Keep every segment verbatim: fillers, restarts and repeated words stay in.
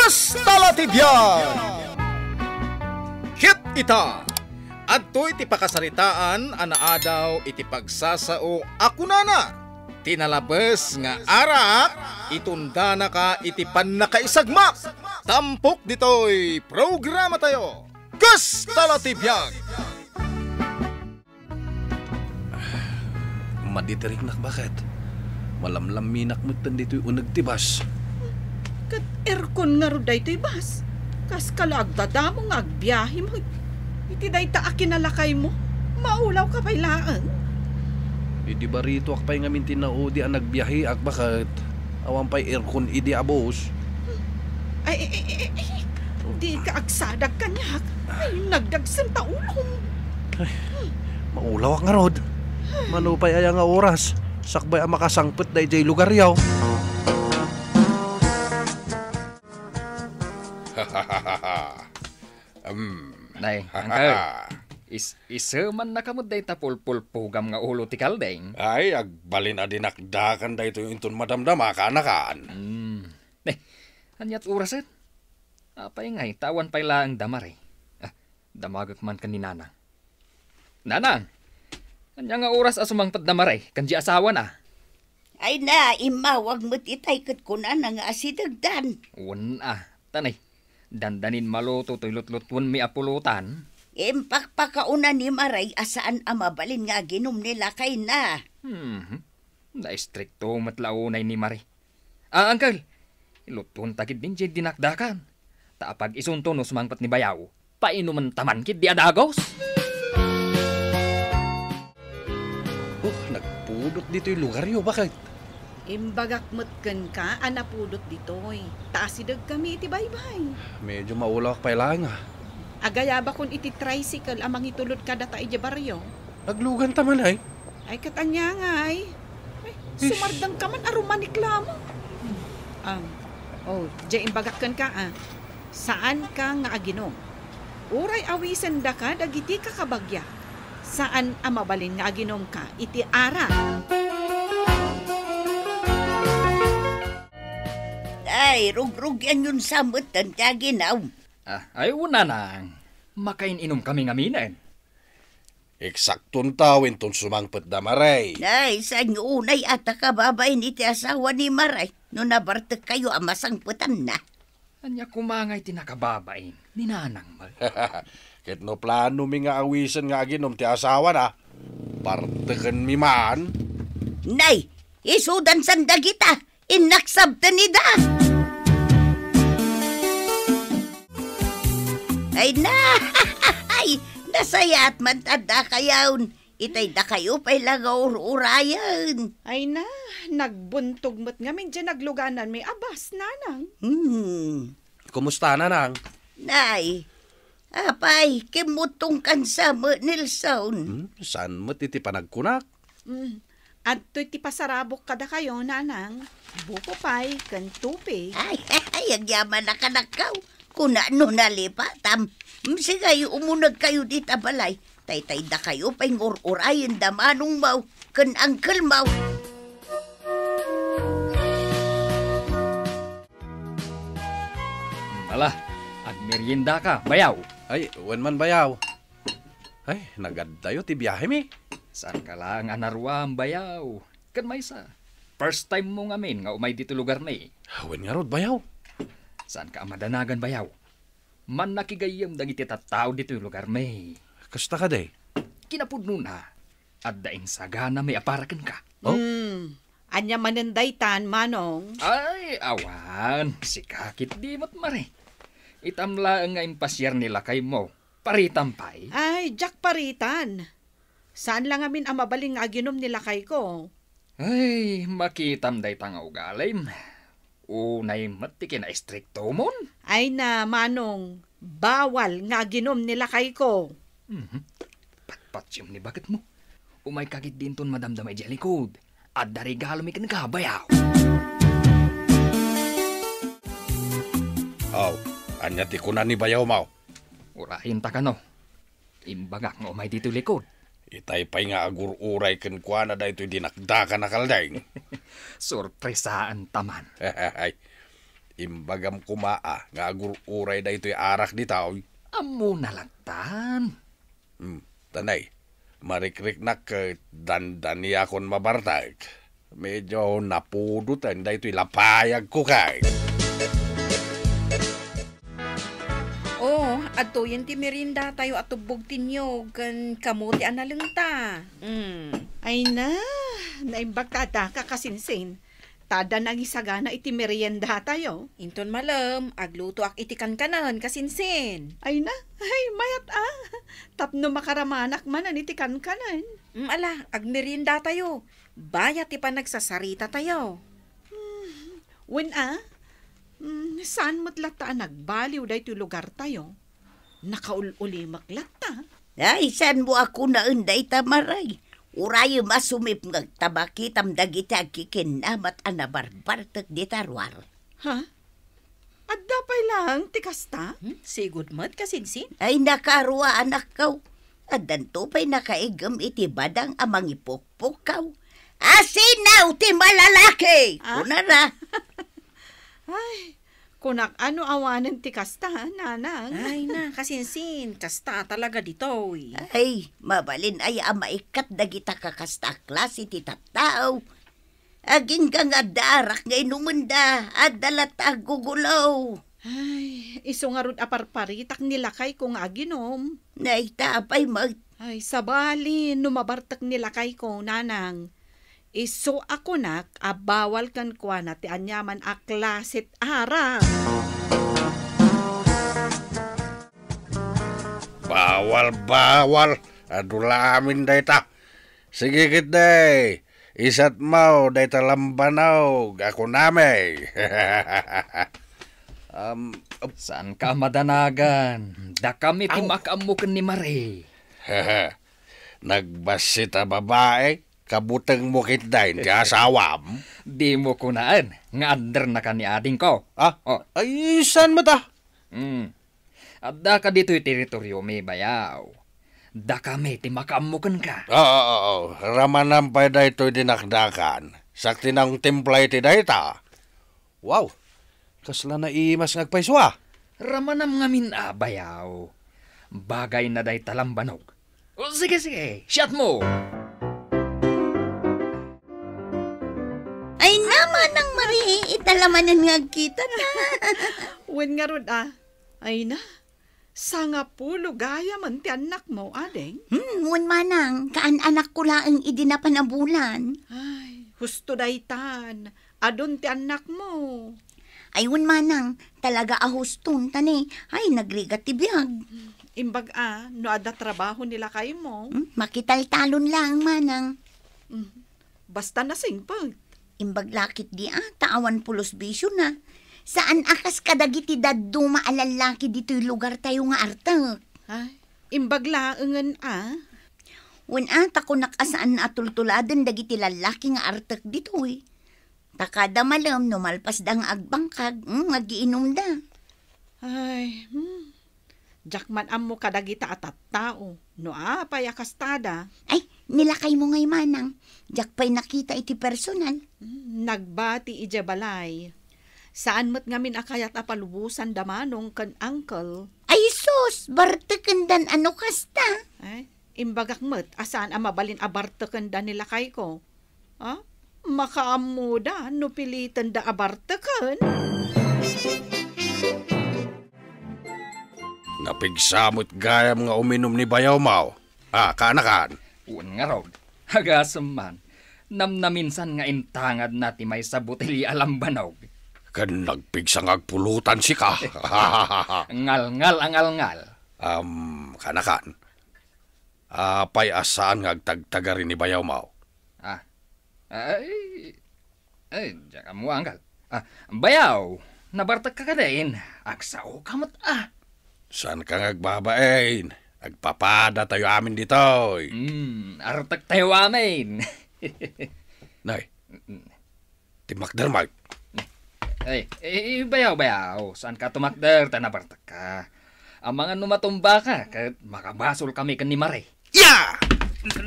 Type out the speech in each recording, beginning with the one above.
Kasta la ti biag! Ket ita, adtoy ti pakasaritaan a naadaw iti pagsasao a kunana, "Ti nalabes nga arak, itundanaka iti pannakaisagmak." Tampok ditoy programatayo, Kasta la ti biag! Madi ti riknak, baket. Malamlaminak metten ditoy uneg ti bus. Ket aircon ngarud daytoy bus. Kaska la agdadamo nga agbiahe met. Iti dayta a kinalakaymo, maulawka pay laeng. Idi baritoak pay ngamin ti naudi a nagbiaheak, baket. Awan pay aircon idi a bus. Ay, ay, ay, ay, ay. Dika agsadag kaniak. Ay, nagdagsen ta ulom. Ay, maulawak ngarud. Mano pay aya nga oras? Sakbay a makasangpet daydiay lugaryo. Hmm. Nay, uncle. Is-, isemannaka met dayta pulpulpugam nga ulo ti kalding. Ay, agbalin a dinakdakan daytoy inton madamdama, kaanakan. Hmm. Eh, aniat oraset? Apay ngay, ta awan pay laeng da Mare. Ah, damagek man ken ni Nanang. Nanang, ania nga oras a sumangpet da Mare ken di asawana? Ay na, immawag met itay ket kunana nga asidegdan. Wen a, tanay, dandanin maluto toy lutlutuenmi a pulutan. Impakpakauna ni Mare a saan a mabalin nga aginom ni lakayna. Hmm, naistrikto met la unay ni Mare. Ah, uncle, ilutuenta ketdin diay dinakdakan. Ta apag-isunto no sumangpet ni Bayaw, painumenta man ketdi a dagos. Oh, nagpudot ditoy lugaryo, baket? Imbagak met kenka a napudot ditoy. Ta asidegkami iti baybay. Medyo maulawak pay laeng, ah. Agayabakon iti tricycle a mangitulod kadata idiay barrio. Nagluganta man, ay? Ay, ket ania ngay? Ay, sumardengka man a rumanik lamang. Um, oh, diay imbagak kenka, ah. Saanka nga aginom. Uray awisendaka dagiti kakabagyak. Saan a mabalin nga aginomka iti arak. Ay, rugrugyanyon sa metten ti aginom. Ah, ay, wen, Nanang. Makain-inomkami ngaminen. Eksakto inton sumangpet da Mare. Ay, saanyo unay a ta kababain iti asawa ni Mare no nabartekkayo a masangpetanna. Ania koma ngay ti nakababain ni Nanang met? Ket no planomi nga awisen nga aginom ti asawana, bartekenmi man. Nay, isudan san dagita. Innak sabten ida. Ay na! Ay, nasayaat man ta dakayon. Itay dakayo pay la nga ur-urayen. Ay na, nagbuntog met ngamin diay naglugananmi a bus, Nanang. Hmm. Kumusta, Nanang? Nay, apay, kimmutong kansa met, Nelson. Hmm, saan met iti panagkunak? Mm. Adtoy ti pasarabok kadakayo, Nanang. Buko pay ken tupig. Ay, ay, agyaman a kadakayo. Kuna no nalipatam. Mm, sige, umunegkayo dita balay. Taytay dakayo pay ngur-urayen da manongmo ken angkelmo. Ala, agmeriendaka, bayaw. Ay, wen man, bayaw. Ay, nagaddayo ti biahemi. Saanka laeng a naruam, bayaw. Ken maysa, first time mo ngamin nga umay ditoy lugarmi. Wen ngarud, bayaw. Saanka a madanagan, bayaw. Mannakigayyem dagiti tattao ditoy lugarmi. Kasta kadi? Kinapudnona, adda insaganami a para kenka. Oh? Hmm. Ania manen daytan, Manong? Ay, awan. Sika ketdi met, Mare. Itam laeng nga impasiar ni lakaymo. Paritam pay? Ay, diak paritan. Saan la ngamin a mabalin nga aginom ni lakayko. Ay, makitam dayta nga ugalim. Unay met ti kinaistriktomon. Ay na, Manong, bawal nga aginom ni lakayko. Mhm. Patpatsiem ni baketmo. Umayka ketdi inton madamdama idiay likod. Adda regalomi kenka, bayaw. Aw, ania ti kuna ni bayaw, maw? Urayenta kano. Imbagak nga umay ditoy likod. Itay pay nga agur-uray kenkuana daytoy dinakdakan a kalding. Sorpresaanta man. Ay, Imbagam koma a nga agur-uray daytoy arak ditoy. Ammona lattan. Hmm, tanay, marikriknak ket dandaniakon mabartek. Medyo napudoten daytoy lapayagko kay. Oh, adtoyen ti meriendatayo a tubbog ti niyog ken kamote a nalengta. Mm. Ay na, naimbag ta addaka, kasinsin. Ta adda nangisagana iti meriendatayo. Inton malem, aglutoak iti kankanen, kasinsin. Ay na, ay, mayat a. Tapno makaramanak manen iti kankanen. Mm, ala, agmeriendatayo. Bayat ti panagsasaritatayo. Hmm, wen a, hmm, saan met latta a nagbaliw daytoy lugartayo? Nakaul-ulimek latta. Ay, saanmo a kunaen dayta, Mare? Urayem a sumipngeg ta makitam dagiti agkikinnamat a nabarbartek dita ruar. Ha? Adda pay laeng ti kasta? Hmm? Sigud met, kasinsin? Ay, nakarua, anakko. Addanto pay nakaigem iti badang a mangipukpukkaw. Asinaw ti malalaki! Ah? Kunara. Ay, kunak, ano awanen ti kasta, nanang? Ay na, kasinsin, kasta talaga ditoy. Ay, mabalin aya a maikkat dagita kakasta a klase ti tattao. Agingga nga adda arak nga inumenda, adda latta aggugulo. Ay, isu ngarud a parparitak ni lakayko nga aginum. Nayta apay met? Ay, sabali, no mabartek ni lakayko, nanang. Isu a kunak a bawal kenkuana ti aniaman a klasit arak. Bawal, bawal. Adu la amin dayta. Sige ketdi, isatmo dayta lambanog a kunami. Um, Saanka a madanagan. Dakami ti Aw. makaammo ken ni Mare. Nagbassit a babai, kabutengmo ketdin ti asawam. Dimo kunaen nga undernaka ni adingko. Ah? Oh. Ay, saan met a? Hmm. Addaka ditoy teritoriomi, bayaw. Dakami ti makaammo kenka. Oo, oo, oo. Ramanam pay daytoy dinakdakan. Sakti nang timpla iti dayta. Wow! Kasla naimas nga agpayso a. Ramanam ngamin a, bayaw. Bagayna dayta lambanog. O, sige, sige. Siatmo. Ay na, Manang Mare, ita la manen nga agkitata. Wen ngarud a. Ay na, sangapulo gayamen ti annakmo, ading? Hmm, wen manang, kaan-anakko laeng idi napan a bulan. Ay, husto daytan. Adun ti annakmo. Ay, wen manang, talaga a huston, tani. Ay, nagrigat ti biag. Imbag a, no adda trabaho ni lakaymo. Hmm, makitaltalon laeng, manang. Hmm. Basta nasingpet. Imbag la ketdi a, ta awan pulos bisiona. Saan a kas kadagiti dadduma a lallaki ditoy lugartayo nga artek. Ay, imbag laengen a. Wen a, ta kunak a saan a tultuladen dagiti lallaki nga artek ditoy. Ta kada malem no malpasda nga agbangkag, hmm, agiinumda. Ay, hmm. Diak man ammo kadagita a tattao. No apay a kastada? Ay, ni lakaymo ngay manang. Diak pay nakita iti personal. Hmm, nagbati idiay balay. Saan met ngamin a kayat a palubosanda manong ken uncle. Ay sus, bartekendan a no kasta. Ay, imbagak met a saan a mabalin a bartekenda ni lakayko. Ah, makaammoda no pilitenda a barteken. Napigsa met gayam nga uminum ni bayawmo. Ah, kaanakan? Wen ngarud, agasem man. Namnaminsan nga intangadna ti maysa a botelya a lambanog. Ken nagpigsa nga agpulutan sika. Ngalngal a ngalngal. Am, kaanakan? Apay a saan nga agtagtagari ni bayawmo? Ah. Ay, ay, diak ammo, uncle. Ah, bayaw, nabartekka kadin. Agsaoka met a. Saanka nga agbabain? Agpapadatayo amin ditoy. Hmm, artektayo amin. Nay, mm, timakder, Mike. Ay, eh, bayaw, bayaw. Saanka tumakder, ta nabartekka. Amangan no matumbaka, ket makabasolkami ken ni Mare. Ya!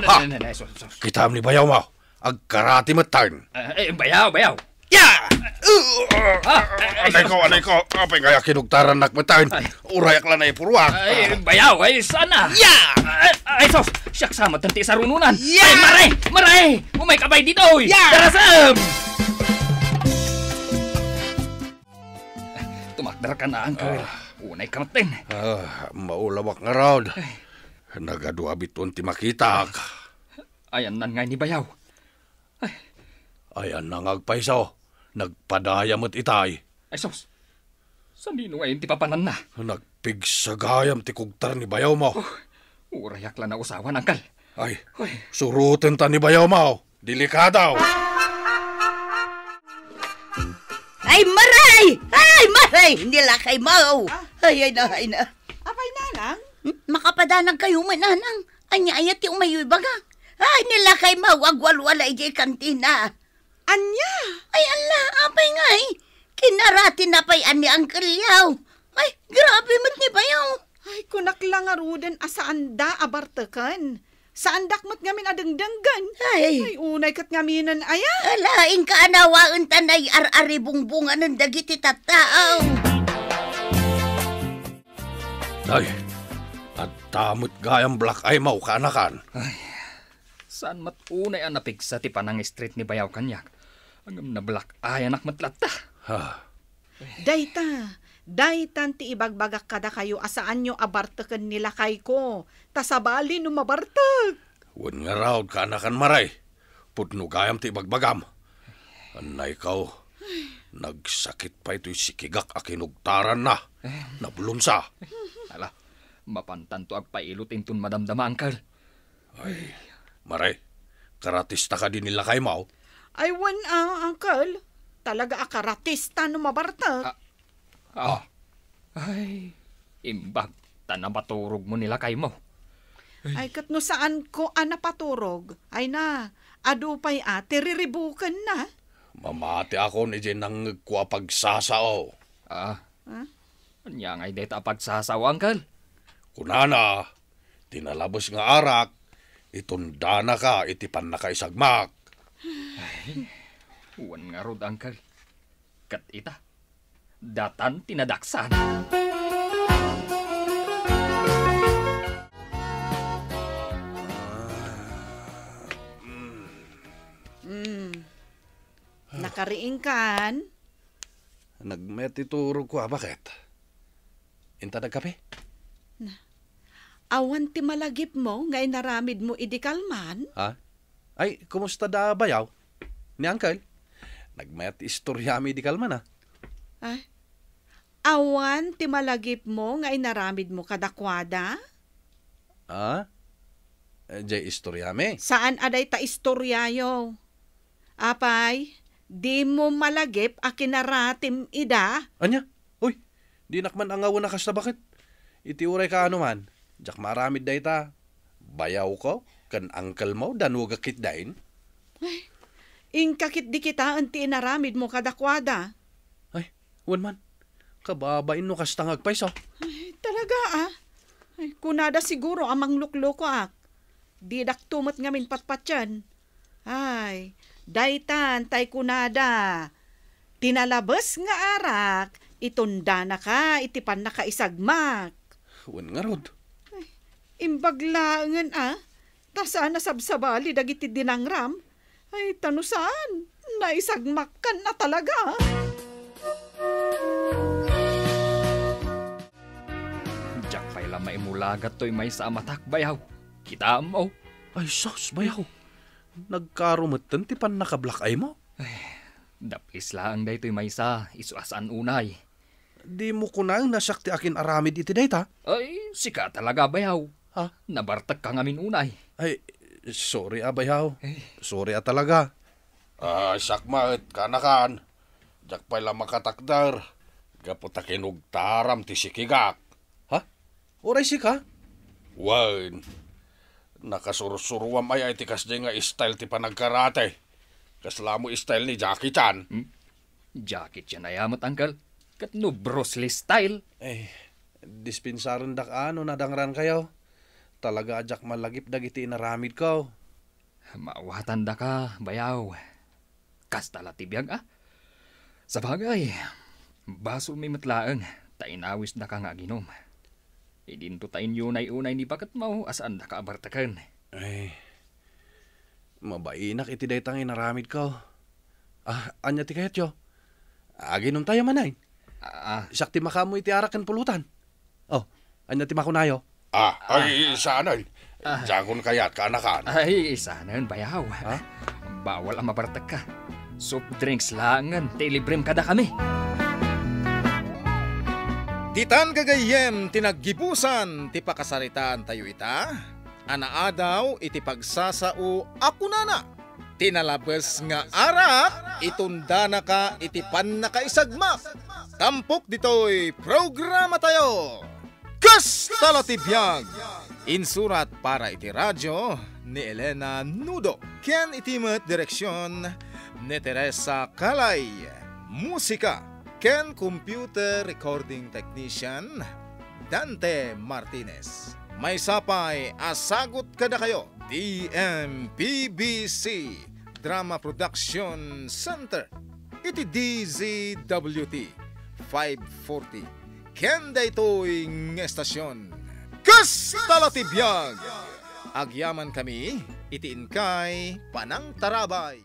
Ha! Ne, ne, ne, sus, sus. Kitam ni bayawmo. Agkarate metten. Eh, eh, bayaw, bayaw. Ya! Ah, ay, anay ko, anay ko. Apay nga kinugtarannak metten. Ay. Urayak la naipuruak. Ay, bayaw, ay, sana. Ya! Ay, ay, sus, siak sa met ti sarununan. Ya! Ay, maray, maray! Umayka pay ditoy! Ya! Darasem! Tumakder ka na, Uncle. Ah. Unay ka metten. Ah, maulawak ngarud. Ay. Nagadu a biton ti makitak. Ayanna ngay ni bayaw. Ay. Ayanna nga agpayso. Nagpadaya met itay. Ay, sus. Sanino ngay ti papananna? Nagpigsa gayam ti kugtar ni bayawmo. Oh, urayak la nausawan, Uncle. Ay, ay. Surotenta ni bayawmo. Delikado. Ay, maray! Ay, maray! Ni lakaymo! Ah. Ay, ay na, ay na. Apay, nanang? Hmm? Makapadanag kayo man, nanang. Ania aya ti umayo ibaga? Ay, ni lakaymo, agwalwala idiay kantina. Ania? Ay, ala, apay ngay? Kinaratina pay ni Uncle Yaw. Ay, grabe met ni bayaw. Ay, kunak la ngaruden a saanda a barteken. Saandak met ngamin a dengdenggen. Ay. Ay, unay ket ngaminen aya. Ala, inka anawaen ta nay ar-aribungbunganen dagiti tattao. Ay, adda met gayam black eye mo, kaanakan. Ay, saan met unay a napigsa ti panang-street ni bayaw kaniak. Ngem na-black eye-anak met latta. Ha. Dayta, daytan ti ibagbagak kadakayo a saanyo a barteken ni lakayko, ta sabali no mabartek. Wen ngarud, kaanakan, maray. Pudno gayam ti ibagbagam. Annaykaw, nagsakit pay toy sikigak a kinugtaranna. Eh. Nablunsa. Ala, mapantanto agpailot inton madamdama, Uncle. Ay, maray, karatista kadi ni lakaymo? Ay, wen, ah, Uncle. Talaga a karatista no mabartek. Ah, ah. Ay, imbag ta napaturogmo ni lakaymo. Ay, ket no saanko a napaturog, ay na, adu pay a ti riribukenna. Mamatiakon idiay nangngegko a pagsasao. Ah. Ah? Ania ngay dayta a pagsasao, Uncle? Kunana, ti nalabes nga arak, itundanaka iti pannakaisagmak. Ay, wen ngarud, Uncle. Ket ita, datan ti nadaksan. Mm. Nakariingkan? Nagmet ti turogko a baket. Inta nagkape? Na, awan ti malagipmo nga inaramidmo idi kalman? Ha? Ay, kumusta da bayaw? Ni Uncle? Nagmet ti istoriami idi kalman, a. Ay, awan ti malagipmo nga inaramidmo kadakuada? Ha? Eh, jay istoriami? Saan a dayta istoriayo? Apay, dimo malagip a kinaratim ida? Ania? Uy, dinak man angawen a kasta baket. Iti uray kaano man, diak maaramid dayta. Bayawko ken uncle mo, danogak ketdin. Ay, inka ketdi kitaen ti inaramidmo kadakuada. Ay, wen man. Kababain no kasta nga agpayso. Ay, talaga, a. Ay, kunada siguro a mangluklokoak. Didakto met ngamin patpatien. Ay, daytan tay kunada, "Ti nalabes nga arak, itundanaka iti pannakaisagmak." Wen ngarud. Ay, imbag laengen a, ta saan a sabsabali dagiti dinangram. Ay, ta no saan, naisagmakkan a talaga. Diak pay la maimulagat toy maysa a matak, bayaw. Kitaem, o. Ay, sus, bayaw. Nagkaro metten ti pannaka-black eye mo. Ay, daplis laeng daytoy maysa, isu a saan unay. Dimo kunaen a siak ti akin-aramid iti dayta? Ay, sika talaga, bayaw. Ha? Nabartekka ngamin unay. Ay, sorry a, bayaw. Eh. Sorry a talaga. Ah, siak met, kaanakan. Diak pay la makatakder. Gapu ta kinugtaram ti sikigak. Ha? Uray sika? Wen, nakasursuruam aya iti kasdiay nga style ti panagkarate. Kasla mo style ni Jackie Chan. Hmm? Jackie Chan aya met, uncle? Ket no Bruce Lee style? Eh, dispensarendak a no nadangrankayo. Talaga a diak malagip dagiti inaramidko. Maawatandaka, bayaw. Kasta la ti biag, a? Sabagay, basolmi met laeng ta inawisdaka nga aginom. Idinto ta inyunay-unay ni baketmo a saandaka a barteken. Ay, mabainak iti dayta nga inaramidko. Ah, ania ti kayatyo? Aginomtayo manen. Ah, ah. Siak ti makaammo iti arak ken pulutan. Oh, ania ti makunayo? Ah, ah, ay, saanen. Ah. Diakon kayat, kaanakan. Ay, saanen, bayaw. Ha? Bawal a mabartekka. Soft drinks laengen ti ilibrem kadakami. Ditan gagayyem ti naggibusan ti pakasaritaantayo ita, a naadaw iti pagsasao a kunana, "Ti nalabes nga arak, itundanaka iti pannakaisagmak." Tampok ditoy programatayo. Kasta la ti biag! Insurat para iti radio ni Elena Nudo, ken iti met direksion ni Teresa Calay. Musika ken computer recording technician, Dante Martinez. Maysa pay a sagut kadakayo, D M P B C Drama Production Center, iti D Z W T five forty. Ken daytoy nga estasion, kasta la ti biag! Agyamankami iti inkay panangtarabay.